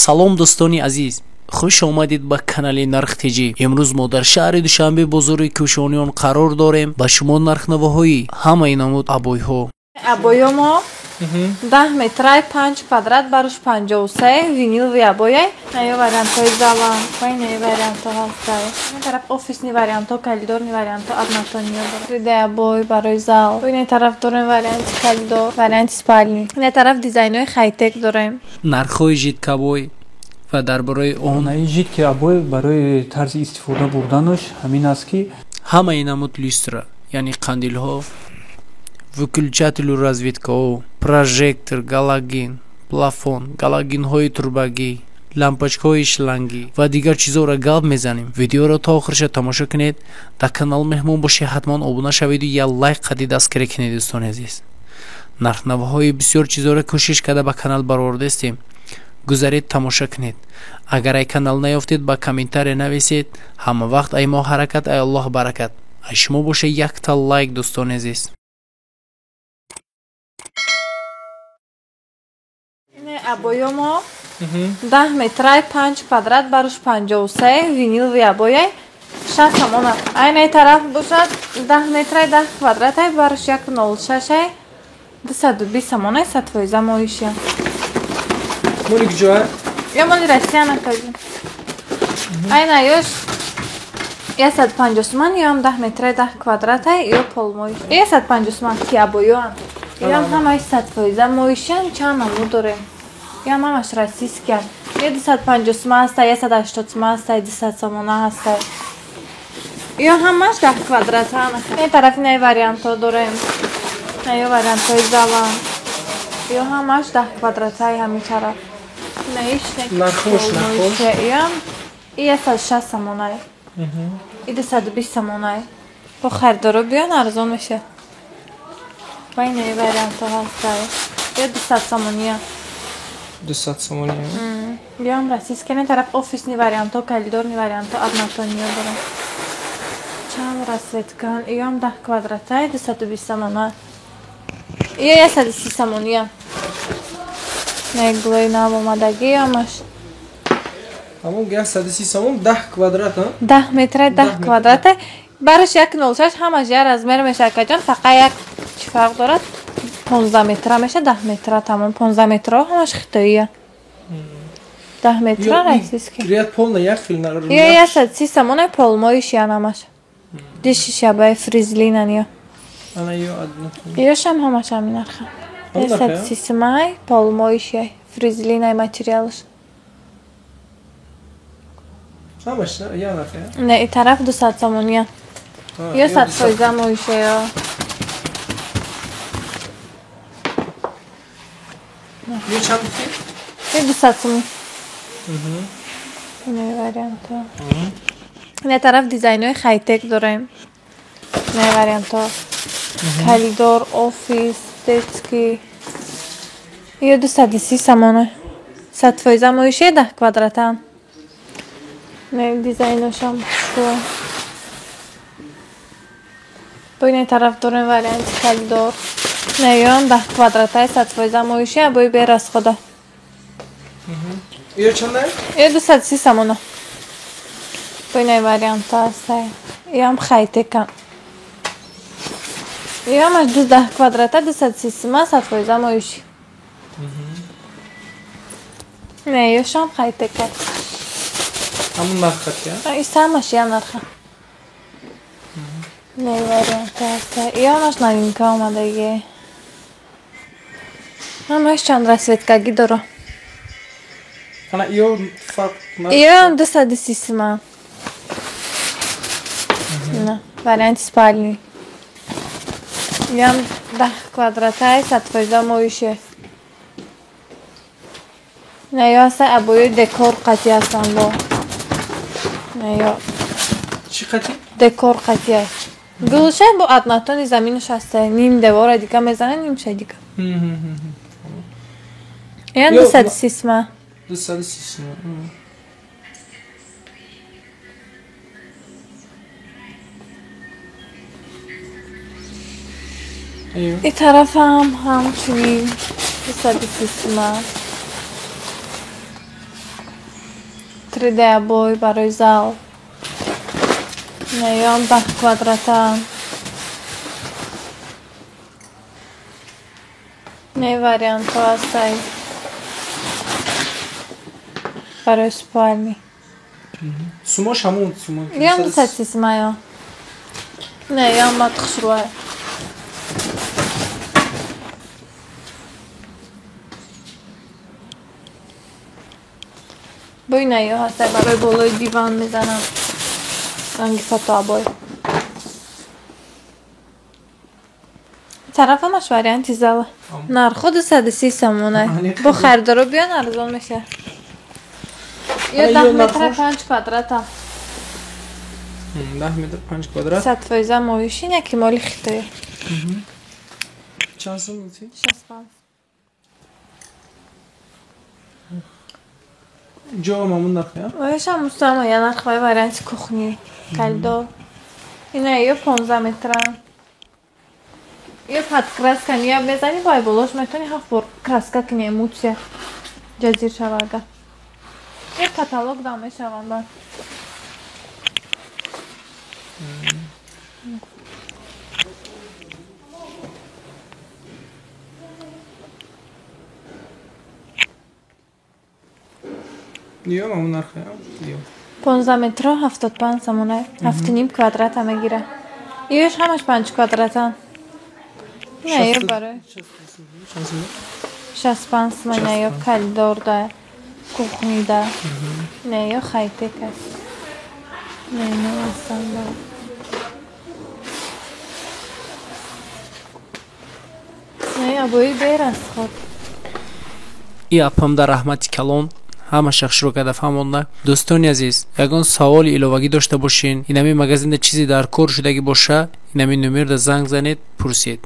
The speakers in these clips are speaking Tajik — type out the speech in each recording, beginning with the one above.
Салом дӯстони азиз, хуш омадед ба канали Нарх ТЖ. Имрӯз мо дар шаҳри Душанбе, бозори Кӯшониён қарор дорем. Ба шумо нархнавоҳои ҳамаи намуд обойҳо. Обоё мо 10 метрай 5 квадрат барош 53 виниловый обояй. Наё вариантҳои залан, ва инаи вариантҳо ҳастай. Ин тараф офисный вариантҳо, коридорный вариантҳо, однотонниё дорем. 3D обой барои зал. Ин тараф дорем варианти коридор, варианти спальни. Ин тараф дизайнҳои хайтек дорем. Нархҳои жидкобой ва дар бораи он жидкий обой барои тарзи истифода бурданаш ҳамин аст ки ҳамаи намуд люстра, яъне қандилҳо, выключателю розеткаҳо, прожектор, галоген, плафон, галогенҳои трубагӣ, лампочкаҳои шлангӣ ва дигар чизҳоро гап мезанем. Видеоро то охирша тамошо кунед. Дар канал меҳмон бошед, ҳатман обуна шаведу як лайк қади дастгирӣ кунед. Дӯстони азиз, нархнавоҳои бисёр чизҳоро кӯшиш карда ба канал баровардастем. Гузаред, тамоша кунед. Агар ай канал наёфтед, ба комментария нависед. Ҳама вақт ай мо ҳаракат, ай Аллоҳ баракат. Ай шумо боша якта лайк, дӯстони азиз. Обоё мо 10 метрай 5 квадрат барош 53 виниловый обояй 60 сомона. Айнаи тараф бошад 10 метрай 10 квадратай барош 1,06 220 сомонай, 100% моишия. Моли куҷоа? Ё моли Россия накажи. Айна ёш 150 сомон, ёам 10 метрай 10 квадратай, ё полмоиш. 150 сомон ки обоёам. Ёам ҳамаи 100% моишиан, чанд намуд дорем. Ёам ҳамаш российскиян. Ё 250 сомон ҳастай, 180 сомон ҳастай, 200 сомона ҳастай. Ё ҳамаш 10 квадрата. Ин тарафи наи вариантҳо дорем. Ё вариантҳои залан. Ё ҳамаш 10 квадратаи ҳамин тараф. Нархош, нархош. Ёам 160 сомонай. И 220 сомонай. Бо харидоро биён, арзон мешавад. Ва инаи вариантҳо ҳастай. Ё 200 сомония. 200 сомония. Ёам российский. Ин тараф офисный вариантҳо, коридорный вариантҳо, однотонниё дорем. Чанд расцветкан. Ёам 10 квадратай, 220 сомона. Ё 130 сомония. Неглои нав омадагӣ ҳамаш. Ҳамон 130 сомон 10 квадрат, а? 10 метрай 10 квадрата. Бараш 1,06 ҳамаш як размер мешавад, акаҷон, фақат як чӣ фарқ дорад? 15 метра мешавад, 10 метра тамом. 15 метро ҳамаш хитоия. 10 метра российский. Ряд полна як хел нар. Ё 130 сомонай полмоишиян ҳамаш. Дишишабай фризлинан ё. Ана ё одна. Ёшам ҳамаш ҳамин нарха. 130 сомонай полмоишияй, фризлинай материалаш. Ҳамаш я нарха? Не, и тараф 200 сомония. Ё 100% моишая. Ё чанд гуфтӣ? Ё 200 сомон. Инаи вариантҳо. Ин тараф дизайнҳои хайтек дорем. Инаи вариантҳо. Коридор, офис, детский. Ё 230 сомона. 100% моишая, 10 квадратан. Не дизайношам хушрӯ. Бо ин тараф дорем варианти коридор. Не, ёам 10 квадратай, 100% моишая, бои бе расхода. Ё чандай? Ё 230 сомона. Бо инаи вариантҳо ҳастай. Ёам хайтекан. Ёам 10 квадрата, 230 сомон, 100% моиши. Не, ёшам хайтека. Ҳамон нархат, я? Ис ҳамаш я нарха. Не, вариантҳо ҳастай. Ёамаш новинка омадагӣ. Ҳамаш чанд расцветкагӣ дора. Ана ё фарқ Ёам 230 сомон. На, варианти спальни. Ёам 10 квадратай, 100% моише. Не, ё ҳастай обои декор қатӣ ҳастанд бо. Не, ё чӣ қатӣ? Декор қатӣ. Гулша бо однотони заминаш ҳастай. Ним девора дига мезанад, нимша дига. Ёам 230 сомон. 230 сомон. И тарафам ҳамчунин 230 сомон. 3D обой барои зал. Не, ёам 10 квадрата. Не, вариантҳо ҳастай барои спальни. Сумош ҳамон сумо. Ёам 230 сумаё. Не, ёам бад хушрӯай. Бо ина ё ҳастай барои болои диван мезанам. Ранги фотообой. Тараф ҳамаш варианти зала. Нархо 230 сомонай. Бо харидоро биён арзон меша. Ё 10 метра 5 квадрата. 10 метр 5 квадрат. 100% моиши яки моли хитои. Чанд сум гуфтӣ? 65. Ҷо ҳамон нарх, я? Ояшам мустама я нарх вай варианти кухни, коридор. Ина ё 15 метра. Ё под краска ния мезани бай болош метони ҳафт бор краска кини эмулсия ҷазир шава агар. Ё каталог да мешаванд баъд. Ё ҳамон нарх, я? Ё. 15 метро 75 сомонай. 7,5 квадрата мегира. Ёш ҳамаш 5 квадратан. Не, ё барои 65 сомона ё коридор да, кухни да. Не, ё хайтек аст. Не, ино ҳастанд да. Не, обои бер аст хоб. И апам дар раҳмати калон ҳамаша хушрӯ карда фаҳмонда. Дӯстони азиз, ягон саволи иловагӣ дошта бошен, инами магазинда чизе дар кор шудагӣ боша, инами номерда занг занед, пурсед.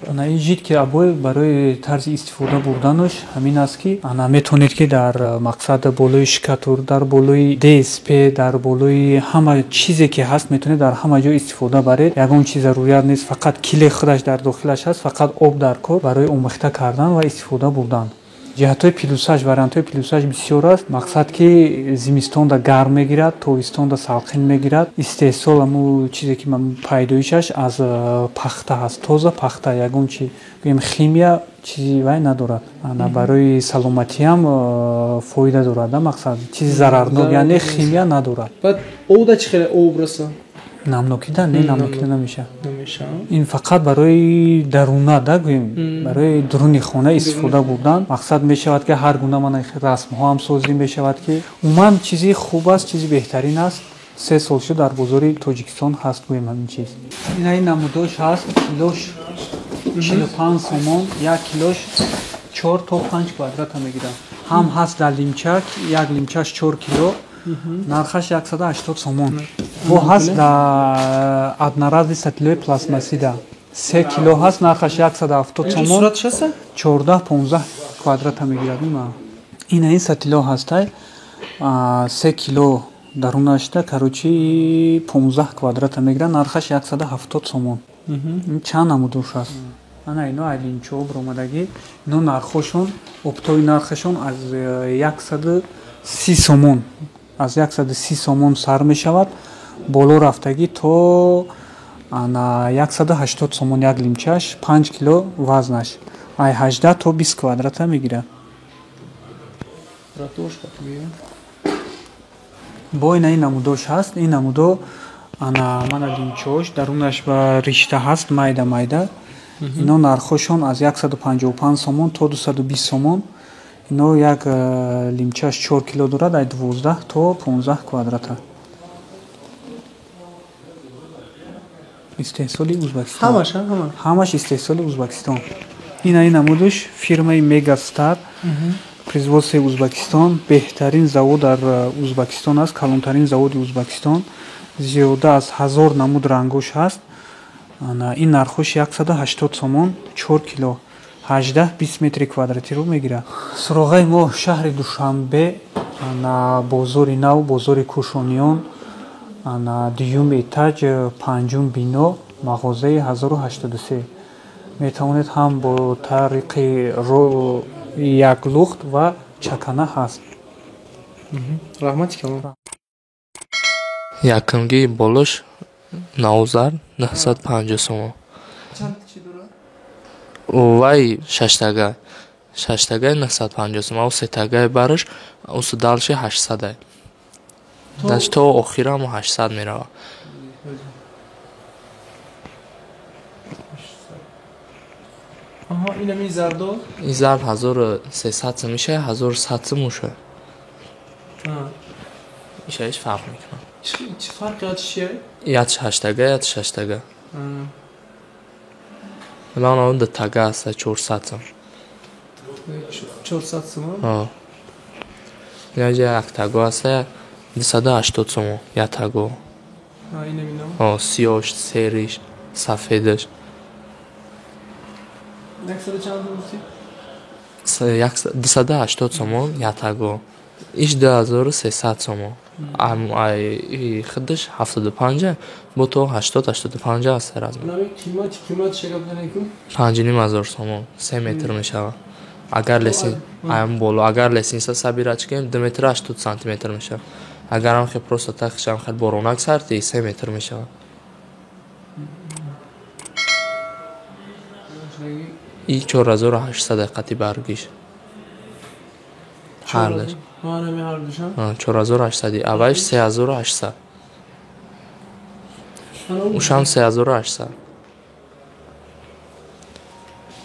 Ана ин жид ки обой барои тарзи истифода бурданаш ҳамин аст ки ана метавонед ки дар мақсад болои шикатур, дар болои ДСП, дар болои ҳама чизе ки ҳаст метавонед дар ҳама ҷо истифода баред. Ягон чиз зарурият нест, фақат киле худаш дар дохилаш ҳаст, фақат об дар кор барои омехта кардан ва истифода бурдан. Ҷиҳатҳои плюсаш, вариантҳои плюсаш бисёр аст. Мақсад ки зимистонда гарм мегирад, тобистонда салқин мегирад. Истеҳсол ҳамун чизе ки пайдоишаш аз пахта ҳаст, тоза пахта, ягон чи гӯем химия чизи вай надорад. Ана барои саломатиам фоида дорад, мақсад чизи зарарнок, яъне химия надорад. Баъд обда чӣ хеле об раса? Намнокида? Не, намнокида намеша. Ин фақат барои даруна, да гӯем, барои дуруни хона истифода бурдан. Мақсад мешавад ки ҳар гуна мана расмҳо ҳам созӣ мешавад ки умуман чизи хуб аст, чизи беҳтарин аст. 3 сол шуд дар бозори Тоҷикистон ҳаст гӯем ҳамин чиз. Ина ин намудош ҳаст, килош 45 сомон, як килош 4 то 5 квадрата мегирад. Ҳам ҳаст дар лимча, як лимчаш 4 кило, нархаш 180 сомон. Бо ҳаст дар одноразовый сатилои пластмассида 3 кило ҳаст, нархаш 170 сомон, 14-15 квадрата мегирад. Ина ин сатило ҳастай, 3 кило дарунашда, короче 15 квадрата мегирад, нархаш 170 сомон. Ин чанд намудош аст? Ана ино айлинчо баромадагӣ, ино нархошон, оптои нархашон аз 130 сомон, аз 130 сомон сар мешавад, боло рафтагӣ то ана 180 сомон як лимчаш, 5 кило вазнаш, ай 18 то 20 квадрата мегирад. Бо ина ин намудош ҳаст, ин намудо ана мана лимчош, дарунаш ба ришта ҳаст, майда майда. Ино нархошон аз 155 сомон то 220 сомон. Ино як лимчаш 4 кило дорад, ай 12 то 15 квадрата. Истеҳсоли Узбекистон. Ҳамаш, ҳама. Ҳамаш истеҳсоли Узбекистон. Ина ин намудаш фирмаи Мегастар, производствои Узбекистон, беҳтарин завод дар Узбекистон аст, калонтарин заводи Узбекистон. Зиёда аз 1000 намуд рангош ҳаст. Ана ин нархош 180 сомон, 4 кило, 18-20 метри квадратиро мегирад. Суроғаи мо шаҳри Душанбе, ана бозори нав, бозори Кӯшониён, ана дуюм этаж, панҷум бино, мағозаи 1083. Метавонед ҳам бо тариқи Як лухт ва чакана ҳаст. Раҳмати калон. Якумги болош навзар 950 сомон. Вай шаштага. Шаштагаи 950 сомон, сетагаи бараш усу далши 800. Даш то охирамо 800 мерава. Аҳа, инам ин зардо? Ин зард 1300 сом меша, 1100 сом муша. Иша ҳеч фарқ мекунад. Чӣ фарқият чия? Ят шаштага, ят шаштага. Лана он дутага аст, 400 сом. 400 сом? Ҳа. Инҷа яктаго аст, 280 сом, яктаго. Инам инам? Ҳа, сиёш, сериш, сафедаш. Яксаду чанд гуфтӣ? 280 сомон яктаго. Иш 2300 сомон. Худаш 75, бо то 80 85 аст размер. Нами қимат чӣ гап занекун? 5500 сомон, 3 метр мешавад. Агар лесин аям боло, агар лесинса сабирачкем 2 метр 80 сантиметр мешавад. Агар ам хе просто тахшам хел боронак сарти 3 метр мешавад. И 4800 қати баргиш. Ҳардаш. 4800, аввалиш 3800. Ушам 3800.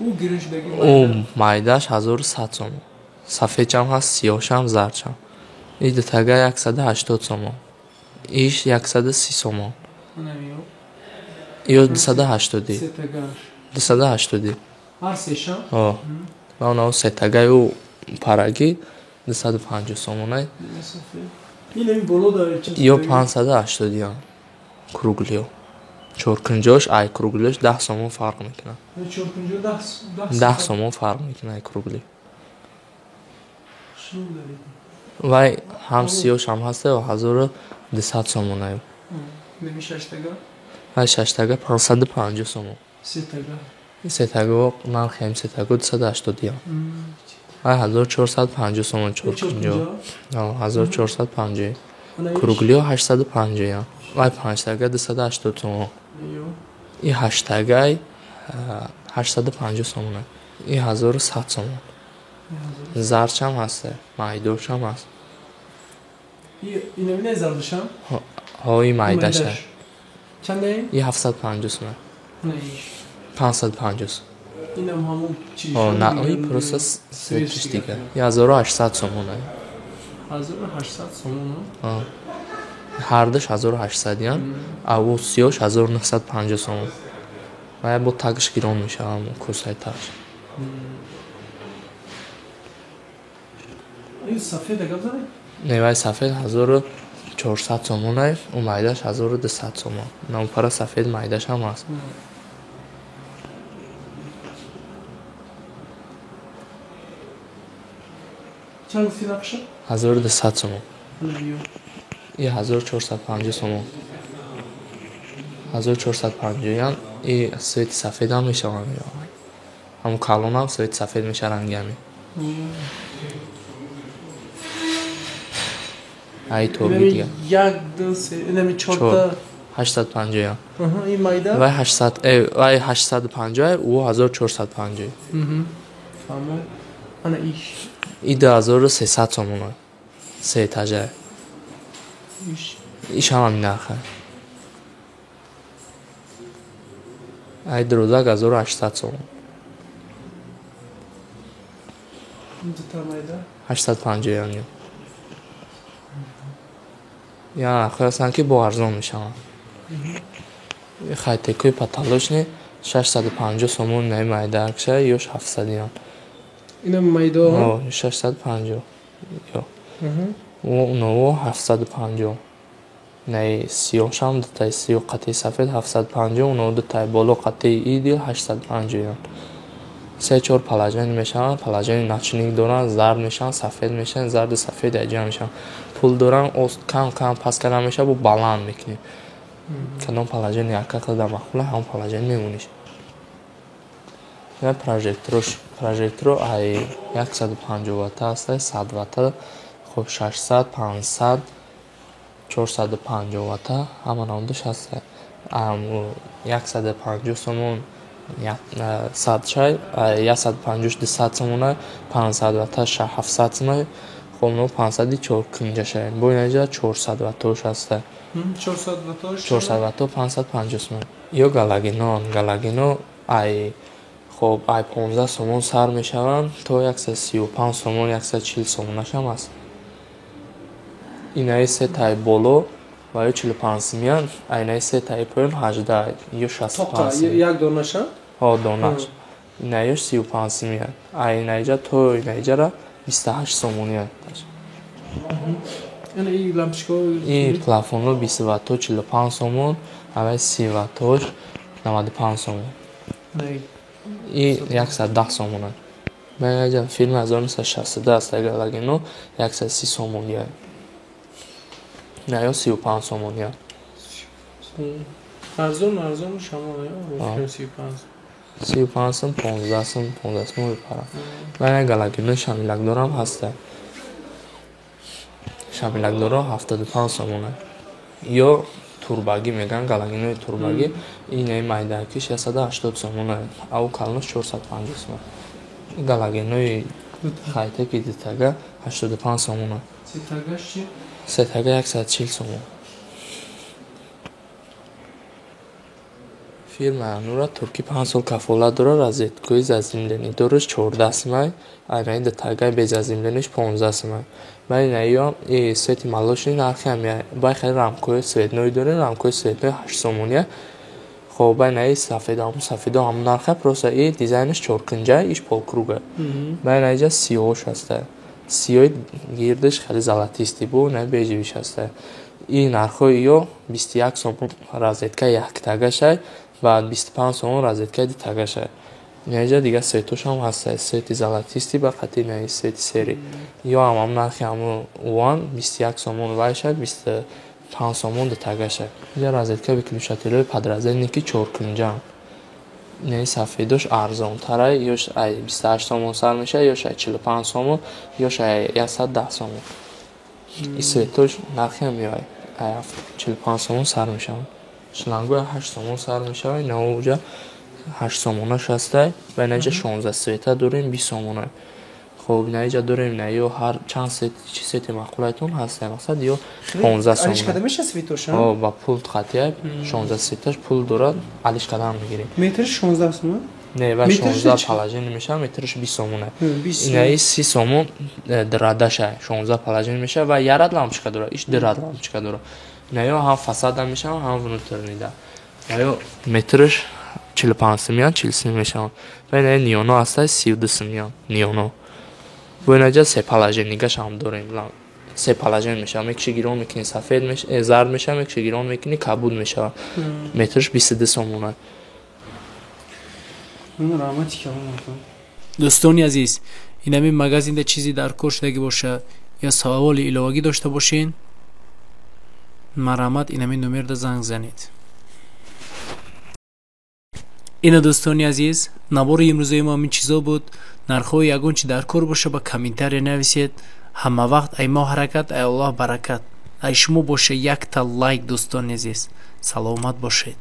Ӯ майдаш 1100 сомон. Сафедчам ҳаст, сиёҳшам, зардшам. И дутага 180 сомон. Иш 130 сомон. Ё 280. 280. Ҳар сешам? Ҳо. Ва онав сетагаи ӯ парагӣ 250 сомонай. Ё 580 круглиё. Чоркунҷош ай круглиёш 10 сомон фарқ мекунад. 10 сомон фарқ мекунад ай кругли. Вай ҳам сиёш ҳам ҳаста 1200 сомонай. Вай шаштага 550 сомон. Сетаго нархи ҳам сетаго 280. Вай 1450 сомон чоркунҷо. 1450. Круглиё 850. Вай панҷтага 280 сомон. И ҳаштагай 850 сомон. И 1100 сомон. Зардшам ҳаст, майдошам ҳаст. Инам зардшам? Ҳо, и майдаша. Чанде? И 750 сомон. 550. Инам ҳамон чи? Ҳо, на, и просто светиш дига. 1800 сомон. 1800 сомон? Ҳо. Ҳардаш 1800 ян, а ӯ сиёш 1950 сомон. Ва бо тагш гирон мешавад, ҳамон косаи тагш. Ин сафед гап занед? Не, вай сафед 1400 сомонай, ӯ майдаш 1200 сомон. Наупара сафед майдаш ҳам ҳаст. Чанд гуфтӣ нақша? 1200 сомон. И 1450 сомон. 1450 ян, и свети сафед ҳам мешавад. Ҳамон калон ҳам свети сафед мешавад рангами. Ай торги дига. 1 2 3 инами 4 850 ян. Ин майда? Вай 800, вай 850, ӯ 1450. Фаҳмо. Ана иш. И 2300 сомон. Се этажа. Иш. Иш ҳам ҳамин нарха. Ай дурозак 1800 сомон. Дута майда? 850 ян. Я нархҳое ҳастанд ки бо арзон мешаванд. Хайтекои паталошни 650 сомон наи майдаакша ё 700 ян. Инам майдо? Ҳо, 650. Ё. Уново 750. Наи сиёҳшам дутаи сиёҳ қатъи сафед 750, уново дутаи боло қатъи идил 850 ян. Се-чор положение мешаванд, положение ночник доранд, зард мешаванд, сафед мешаванд, зарду сафед якҷоя мешаванд. Пул доранд, кам-кам пас кардан мешавад, бо баланд мекунӣ. Кадом положение яка қадар маъқула, ҳамон положение мемониш. Ина прожекторош, прожекторо ай 150 ватта ҳастай, 100 ватта, хоб 600, 500, 450 ватта ҳама намудаш ҳастай. 150 сомон 100 шай, 150 200 сомона, 500 ватта 700 сомона, хоб но 500 чор кунҷа шай. Бо инаҷа 400 ваттош ҳастай. 400 ваттош? 400 ватто 550 сомон. Ё галагино, галагино ай хоб ай 15 сомон сар мешаванд то 135 сомон, 140 сомонашам аст. Инаи се таи боло ва ё 45 сомиян, айнаи се таи поён 18 ё 65 сомон. Як донаша? Ҳо, донаш. Инаёш 35 сомиян. Ай инаиҷа то инаиҷара 28 сомониян. Ин лампочка И плафонро 20 ватто 45 сомон, авай 30 ваттош 95 сомон. И 110 сомона. Ман филм 1962 аст, галагино 130 сомония. Не, ё 35 сомония. Арзон, арзон шамона, ё 35. 35 сом, 15 сом, 15 сом мепарам. Ман галагино шамилакдорам ҳаста. Шамилакдоро 75 сомона. Ё турбагӣ мегӯянд, галагинои турбагӣ, инаи майдакиш 180 сомона, ав калонош 450 сомон. Галагинои хайтаки дитага 85 сомона. Сетагаш чи? Сетага 140 сомон. Фирма Анура турки 5 сол кафолат дорад, розеткои зазимленӣ дораш 14 сомай, айнаи дитагаи безазимлениш 15 сомай. Баъд инаиё свети малошни нархи ҳамия. Баъд хеле рамкои светной дорем, рамкои светной 8 сомония. Хоб баъд инаи сафедо, ҳамун сафедо ҳамун нарха, просто и дизайнаш чоркунҷа, иш полкруга. Баъд инаиҷа сиёҳош ҳаста. Сиёҳи гирдаш хеле золотистый бу, инаи бежевиш ҳаста. И нархҳои ё 21 сомон розетка яктагашай ва 25 сомон розеткаи дутагашай. Инаиҷа дигар светошам ҳаста, свети золотистый ба қати инаи свети сери. Ё ҳам ҳамун нархи ҳамун уан 21 сомон вайшай, 25 сомон дутагашай. Иҷа розетка выключателҳои подразделники чоркунҷаанд. Инаи сафедош арзонтарай, ёш ай 28 сомон сар мешавад, ёш ай 45 сомон, ёш ай 110 сомон. И светош нархи ҳам ё ай 45 сомон сар мешаванд. Шлангои 8 сомон сар мешавад, ина уҷа 8 сомонаш ҳастай ва инаҷа 16 света дорем 20 сомона. Хоб инаиҷа дорем ина ё ҳар чанд сет, чи сети маъқулайтон ҳастай, мақсад ё 15 сомона. Алиш када меша светош? Ҳо, ба пулт қатия 16 светаш пул дорад, алиш кадам мегирем. Метриш 16 сомон? Не, ва 16 положение мешавад, метриш 20 сомона. Инаи 30 сомон драдашай, 16 положение мешавад ва ярад лампочка дорад, иш дирад лампочка дорад. Инаё ҳам фасада мешавад, ҳам внутреннида. Инаё метриш 45 сомиян, 40 сом мешавад. Ва инаи ниёно ҳастай 32 сомиян, ниёно. Бо инаҷа се положенингаш ҳам дорем. Се положение мешавад, мекши гирон мекунӣ сафед мешавад, зард мешавад, мекши гирон мекунӣ кабуд мешавад. Метриш 22 сомона. Дӯстони азиз, инами магазинда чизе дар кор шудагӣ боша ё саволи иловагӣ дошта бошен, марҳамат инами номерда занг занед. Ина дӯстони азиз, навори имрӯзаи мо ҳамин чизо буд. Нархҳои ягон чи дар кор боша ба комментария нависед. Ҳама вақт ай мо ҳаракат, ай Аллоҳ баракат. Ай шумо боша якта лайк дӯстони азиз. Саломат бошед.